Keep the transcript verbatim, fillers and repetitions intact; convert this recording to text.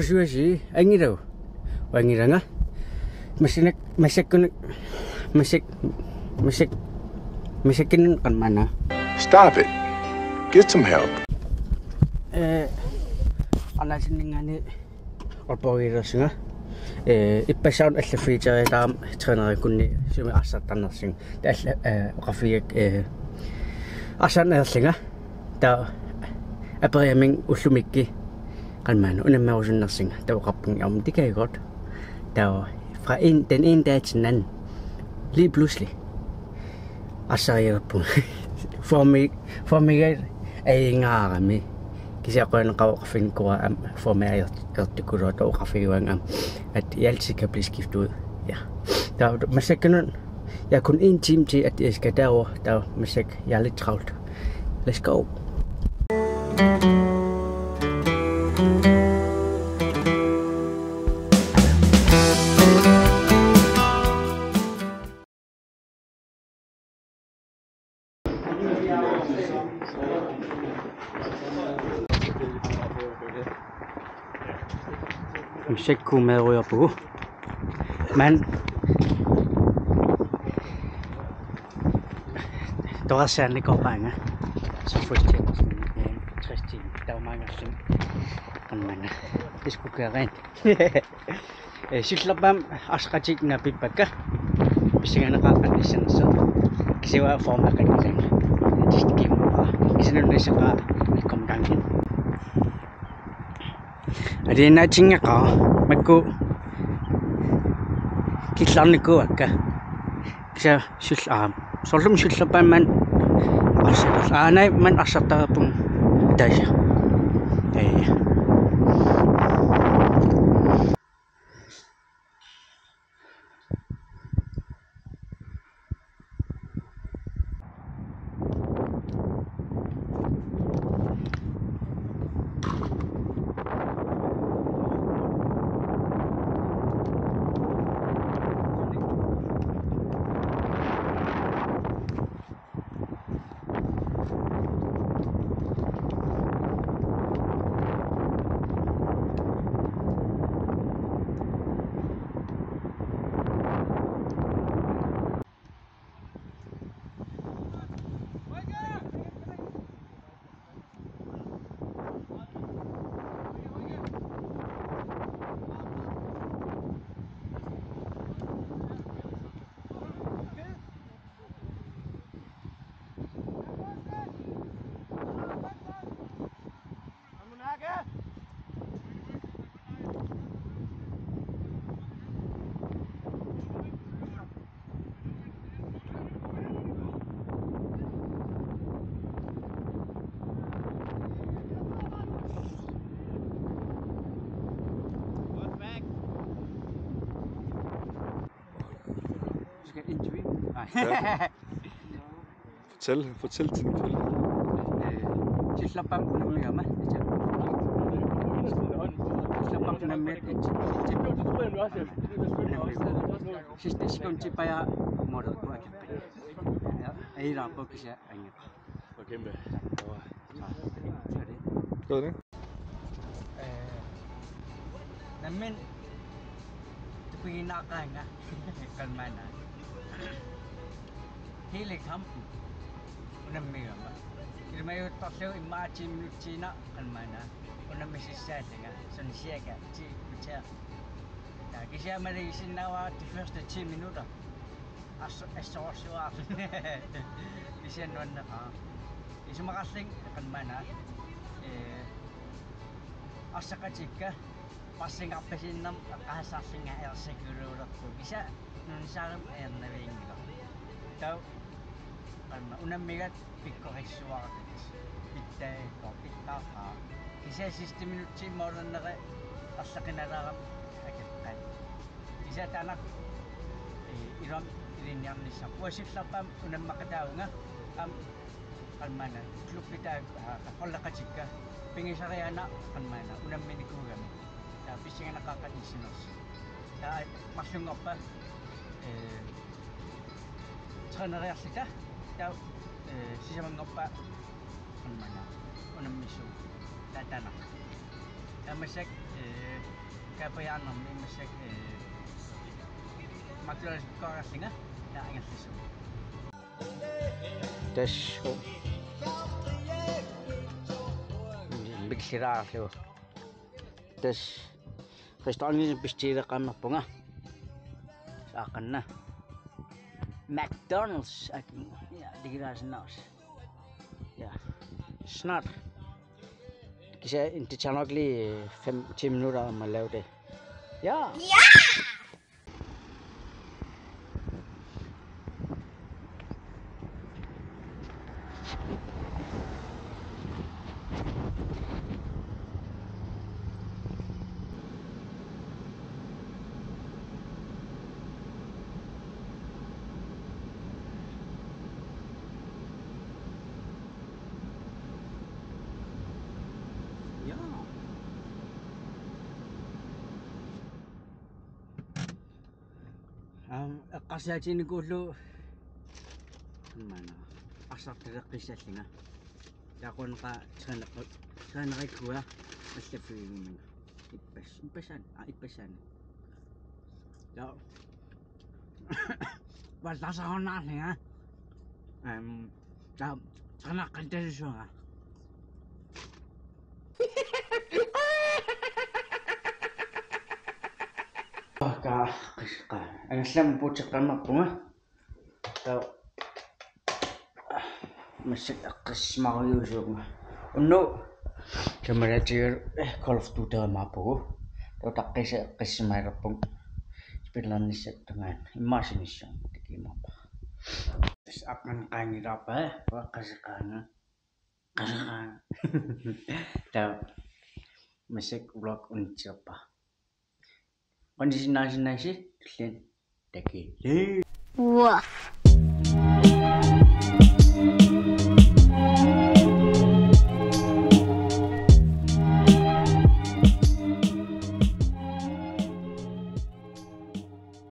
Suasi, angilau. Angilanga. Massakkut, massakkut, massak-, massak-, massakkut qanmana. Stop it. Get some help. Eh, anasinningaanniit orpogilersunga. Eh, ippassaq una allaffigiteriataarama trænerikkuni sumi arsartarnersunga. Taava alla, eh, oqarfigaakka, eh, arsarneq ajorlunga. Taava aperiarama ullumikkut qanmana unammerusunnersunga. Taava oqarpunga, om det kan jeg godt. Taava fra en, den ene dag til den anden. Lige pludselig. Arsarilerpunga. Formi-, formiga ajunngilami. Kisianni qujanaqaaq oqarfinnikuuara aamma formi ajor-, ajortukuluuvoq, taava oqarfigaanga aamma, at jeg altid kan blive skiftet ud. Ja. Taava massakkut, jeg har kun en time til, at jeg skal derover. Taava massakkut, jeg er lidt travlt. Let's go. Massakkut meerujoorpugut. Maanna toqqarsaanikoorpaanga. Soorlu tres timer, eh, tres timer. Taamaannerluni qanmana. Iskukeerain. Eh, siullerpaamik arsaqatigiit naapippakkit. Pissanganaqaaq qanoq issanersoq. Kisianni formia qanillanga. Just kimmara. Kisianni nunasaqaaq velkommen gangen. Alianaatinngaqaaq makku killarnikuuakka. Kisianni siul-, aa, soorlumi siullerpaamik maanna arsaq-, aa, naamik maanna arsartariaqarpunga. Taava. Ei. Du skal interview? Nej. Ja. Fortæl, fortæl din kvinde. Øh, siullerpaamik unammigama. Siullerpaamik unammigama. Sidste sekund til bare målet på. Ja, ei la på kisa. Angeqaaq. Kæmpe. Hvad er det? Øh, nammineq tupiginnaqaanga qanmana. Hele kampen unammigama. Ilumaaruttorlugu immaqa ti minutsiinnaq qanmana. Unammisassaallunga. Sådan cirka ti kvarter. Ja, kisianni maligisinnaavara de første ti minutter. Ass-, assorsuaq. Kisianni nuanneqaaq. Isumaqarlunga qanmana. Eh, arsaqatikka. Passingarpasiinnarmik eqqaasarlunga ersakuluulerput. Kisianni nuannisaarimmat ajornavianngilaq. Taava qanma unammigaat pikkorissuarput. Pitsaakka, pitsaaqaaq. Kisianni sidste minutsi målerneri arlaqinalaarami akeqqaat. Kisianni taanna, eh, iluamik ilinniarnissaq. Uanga siullerpaamik unammaqataavunga, aamma qanmana klubbit taakku, aa, holdeqatikka pigisariaannaq qanmana unamminikuugami. Taava pissanganaqaaq qanoq issinersoq. Taava marlunngorpat, eh, træneriarluta. Taava, eh, sisamanngorpat qanmana unammissuugut. Taava taanna. Taava massakkut, eh, Kapajaannarmi massakkut, eh, McDonald's-ikkut koorsinga, ja, angerlissumik. Tassa. Mikillilaarlugu. Tassa. Restaurantini pissutigileqqaarnerpunga. Saaqqanna. McDonald's. Ak-, ja, det kan være sådan også. Ja. Snart. Kisianni det tager nok lige fem ti minutter om at lave det. Ja. Ja! Ja. Aam, eqqarsaatiginikuullugu. Imaanna. Arsartaleqqissallunga. Taquneqa trænequ-, trænerikkua allaffiginnginnama. Ippas-, ippassaani. Aa, ippassaani. Ja. Vallarsarunaarlunga. Aam, ta-, træneqqittarsuunga. Ka, ka, angallamut puuteqqaarnerpunga. Taava massakkut eqqissisimariusuunga. Unnugu kammalaatigalugu, eh, Call of Duty-maappugut. Taava taqqisa eqqissimailerpunga. Spillernissaata tungaanut. Immaqa sinissuunga takimaappa. Tassa aqqaneq qaangilaarpaa, eh, uanga qasseqaanga. Qasseqaanga. Taava massakkut vlog unitsilerpara. Qanoq isiginnaasinnaassi tulliani takuss'. Woof.